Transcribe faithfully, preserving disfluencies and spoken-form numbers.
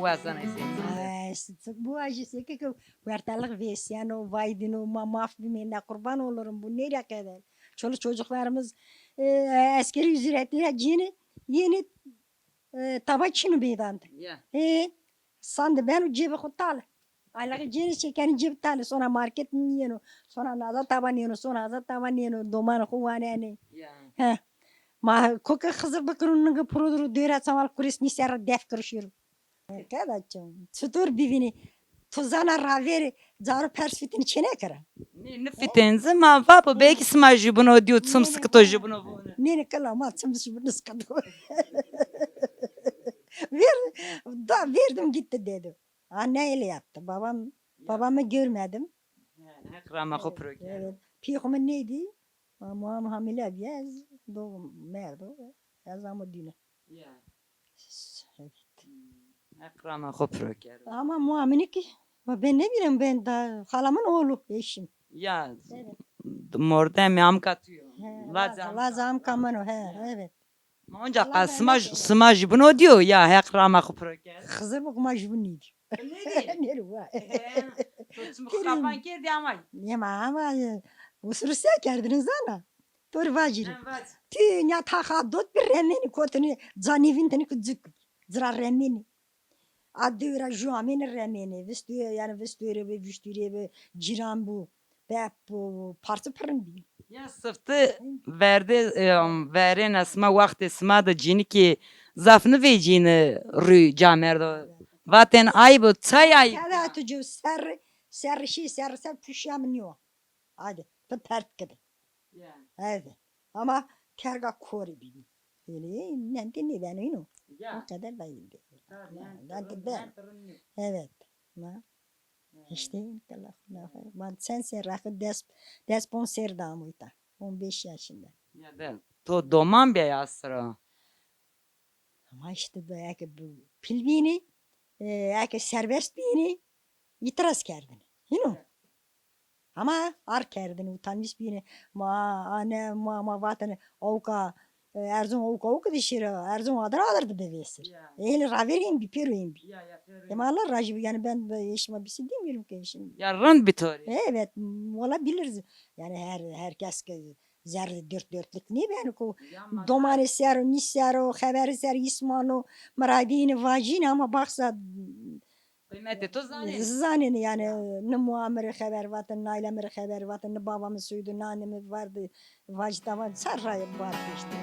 Wazanay sê. Ay, sıçık bu acı seke ki wertalık vesiyano, vaydino, ma maf bime, ne kurban olurum bu nereye kadar? Çoluk çocuklarımız e, askeri ücretine cini yeni e, taba çinu beydandi. Ya. E, sandı ben o cebi kutal. Aylığı cini çekeni cebi tali, sonra market mi yenu, sonra naza taba yenu, sonra naza taba yenu, doman kuvaneni. Ya. He. Ma koke Xızır bıkırın nıngı produru döre samal kuris nisera def kırışır. Keda çım. Çutur bivini. Tuzana raveri, caru pers fitini çene kıra. Nê, nifitên zi ma vapo, belkî sima jübino diyo, çim sıkıto jübino vone. Nê, nê, kala ma çim jübino sıkıto. Ver, da verdim gitti dedi. Anne öyle yaptı. Babam, babamı görmedim. He, Heq rama xo piro kero. Evet. Piyê xo mi neydi? Muam hamile bîye, ez doğum merdo. Ez ama düne. Ya. Evet. Hmm, Heq rama xo piro kero. Ama muamini ki, ben ne bileyim, ben da halamın oğlu eşim. Ya. Evet. Mordemê amka tu yo. He, laza, laza amka mano, he, evet. Ma onca qal sima, sima jübino diyo ya, Heq rama xo piro kero. Xızır bak ma jübin neydi. Nêdî? Nêrî wa. He, to çim xapan kerdî amay. Yema ama e, usuru se kerdin zana. Tor vaciri. Hem vac. Tü nya taxa dot bir remeni kotini canivin teni ku cik. Cira remeni. A dewra ju ameni remeni. Vistü yani vistüre ve vüştüre ve ciran bu. Bep bu parti pirin bî. Ya sıftı verde, e, verêne sima, wextê sima de cînîkî zaf nivêcîni rû camerdo. Vatên ayb o, çay ayb? Keda tu cu ser, ser şî, ser, ser puşya min yo. Hadi, tu pert kidi. Ya. Hadi. Ama terga kori bî. Öyle nente ne ben oyunu. Ya. O kadar bayıldı. Tabii, yani, ben de ben. Evet. Ma. Hı. İşte, Allah Allah. Man sen sen rakı des, des pon ser damuyta. On beş yaşında. Ya de, to doman bîya ya sira. Ama işte bu, eke bu pil bîni, e, eke serbest bîni, itiraz kerdin. Hino? Evet. Ama ar kerdin, utanmış bîni. Ma, ane, ma, ma vatene, awka, e, Erzon awka awka de şira, Erzon adına alırdı be vesir. Ya. Eli raver hem bir, pero hem bir. Ya, ya, pero. Ama Allah razı olsun, yani ben de eşime bir şey demiyorum ki eşim. Ya, rind bir tori. Evet, olabilir. Yani her, herkes ki zerre dört dörtlük ne ben ko domanê ser o, nî ser o, xeberî ser îsmano, miradîni vacîni ama baksa Qîmetê to zanê. Zanê yani, ne mua mi rê xeber vatin, ne aîle mi rê xeber vatin, ne baba mi soydu, ne anne mi vardı, vacî tamam, ser rayê bar peşti.